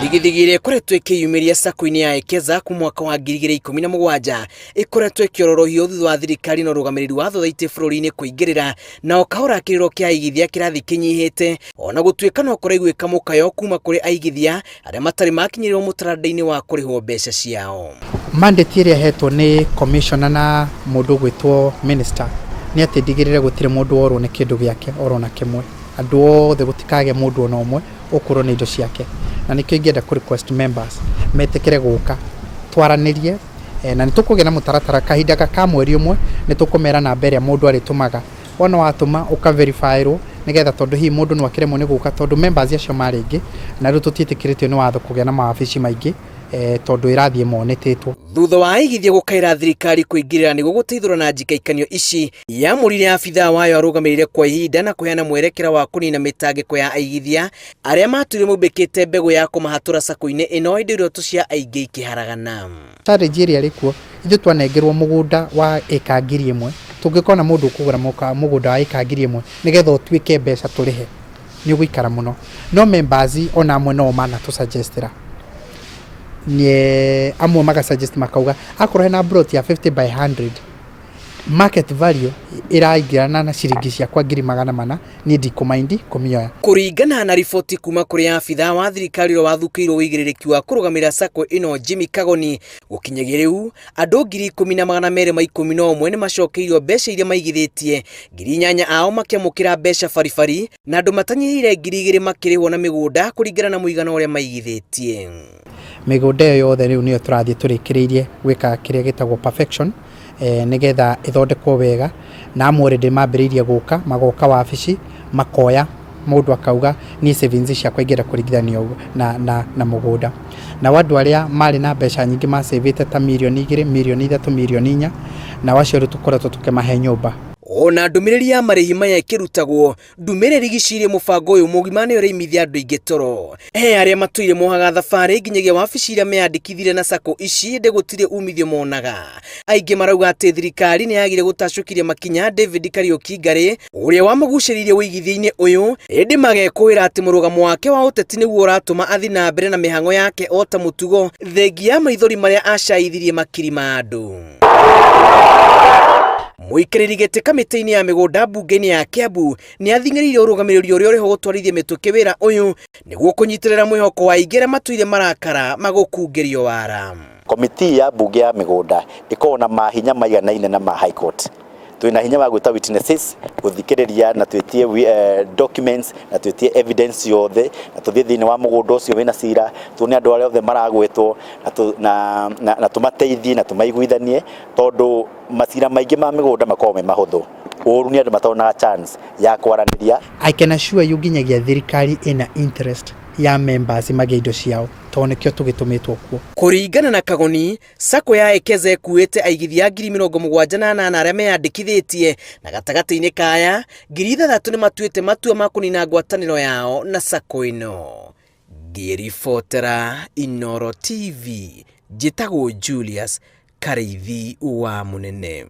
Thigithigi ĩrĩa ĩkoretwo ĩkĩyumĩria sacco-inĩ ya Ekeza kuma mwaka wa 2017 ĩkoretwo ĩkĩororohio thutha wa thirikari na ũrũgamĩrĩri wa thothaitĩ bũrũri-inĩ kũingĩrĩra na o kahora kĩrĩro kĩa aigithia kĩrathiĩ kĩnyihĩte ona gũtuĩka no kũraiguĩka mũkayo kuma kũrĩ aigithia arĩa matarĩ makinyĩrĩrwo mũtaranda-inĩ wa kũrĩhwo mbeca ciao. Mandate ĩrĩa hetwo nĩ commissioner na mũndũ ũgwĩtwo minister nĩ atĩ ndigĩrĩre gũtirĩ mũndũ worwo nĩ kĩndũ gĩake oro na kĩmwe. Andũ othe gũtikagĩe mũndũ ona ũmwe ũkũrwo nĩ indo ciake. Na nĩkĩo ingĩenda kũ request members metĩkĩre gũka twaranĩrie, na nĩ tũkũgĩa na mũtaratara kahinda ka mweri ũmwe nĩ tũkũmera namba ĩrĩa mũndũ arĩtũmaga. Wona watũma ũka verify-rwo nĩgetha tondũ hihi mũndũ no akĩremwo nĩ gũka tondũ members acio marĩ aingĩ na rĩu tũtiĩtĩkĩrĩtio nĩ watho kũgĩa na mawabici maingĩ, tondũ ĩrathiĩ monĩtĩtwo. Thutha wa aigithia gũkaĩra thirikari kũingĩrĩra nĩguo gũteithũra na njikaikanio ici, yamũrire abithaa wayo arũgamĩrĩre kwa ihinda na kũheana mwerekera wa kũnina mĩtangĩko ya aigithia arĩa matũire maubĩkĩte mbegũ ya kũmahatũra sacco-inĩ ĩno ĩndĩ iroto cia aingĩ ikĩharagana. Challenge ĩrĩa ĩrĩ kuo, ithuĩ twanengerwo mũgũnda wa ĩka 1000, tũngĩkona mũndũ ũkũgũra mũgũnda wa ĩka 1000 nĩgetha ũtuĩke mbeca tũrĩhe, nĩ ũgũikara mũno. No members ona amwe no manatũsuggestĩra. Amwe magasuggest makauga akorwo hena plot ya 50 by 100 market value ĩraingĩrana na ciringi ciakwa 400,000, niĩ ndikũmaindi kũmĩoya. Kũringana na riboti kuma kũrĩ abithaa wa thirikari ũrĩa wathukĩirwo ũigĩrĩrĩki wa kũrũgamĩrĩra sacco ĩno Jimmy Kagoni, gũkinyagia rĩu andũ 10,211 nĩ macokeirio mbeca iria maigithĩtie, 8,000 ao makĩamũkĩra mbeca baribari na andũ matanyihĩire 2,000 makĩrĩhwo na mĩgũnda kũringana na mũigana ũrĩa maigithĩtie. Mĩgũnda ĩyo yothe rĩu nĩyo tũrathiĩ tũrĩkĩrĩirie gwĩka kĩrĩa gĩtagwo perfection, nĩgetha ĩthondekwo wega, na amwe already mambĩrĩirie gũka, magoka wabici makoya mũndũ akauga niĩ savings ciakwa ingĩenda kũringithanio na mũgũnda. Nao andũ arĩa marĩ na mbeca nyingĩ macĩvĩte ta 2 mirioni, 3 mirioni, 4 mirioni, nao acio rĩu tũkoretwo tũkĩmahe nyũmba. Ona ndũmĩrĩri ya marĩhi maya ĩkĩrutagwo, ndũmĩrĩri ĩrigicĩirie mũbango ũyũ mũgima nĩyo ĩraimithia andũ aingĩ toro. He arĩa matũire mohaga thabarĩ nginyagia wabici iria meyandĩkithirie na sacco ici ĩndĩ gũtirĩ umithio monaga. Aingĩ marauga atĩ thirikari nĩ yagire gũtacũkĩria makinya David Kariuki Ngarĩ ũrĩa wamagucĩrĩirie ũigithia-inĩ ũyũ, ĩndĩ magekũĩra atĩ mũrũgamo wake wa ũteti nĩguo ũratũma athiĩ na mbere na mĩhang'o yake o ta mũtugo, thengia ya maithori marĩa acaithirie makiri ma andũ. Mũikarĩri gĩtĩ kamĩtĩ-inĩ ya mĩgũnda mbunge-inĩ ya Kiambu nĩ athing'ĩrĩirie ũrũgamĩrĩri ũrĩa ũrĩho gũtwarithia mĩtũkĩ wĩra ũyũ nĩguo kũnyitĩrĩra mwĩhoko wa aingĩ arĩa matũire marakara magũkungĩrio wara. Komiti ya mbunge ya mĩgũnda ĩkoragwo na mahinya maiganaine na ma High Court. Twĩna hinya wa gwĩta witnesses, gũthikĩrĩria na twĩtie documents na twĩtie evidence yothe na tũthiĩ thĩinĩ wa mũgũnda ũcio wĩna cira, tuone andũ arĩa othe maragwetwo na tũmateithie na tũmaiguithanie tondũ macira maingĩ ma mĩgũnda makoragwo me mahũthũ. Ũru nĩ andũ matonaga chance ya kwaranĩria. I can assure you nginyagia thirikari ĩna interest ya members magĩe indo ciao tondũ nĩkĩo tũgĩtũmĩtwo kuo. Kũringana na Kagoni, sacco ya Ekeza ĩkuĩte aigithia 78,000 arĩa meyandĩkithĩtie na gatagatĩ-inĩ kaya 6,000 nĩ matuĩte matua ma kũnina ngwatanĩro yao na sacco ĩno. Ngĩribotera Inooro TV, njĩtagwo Julius Karĩithi wa Mũnene.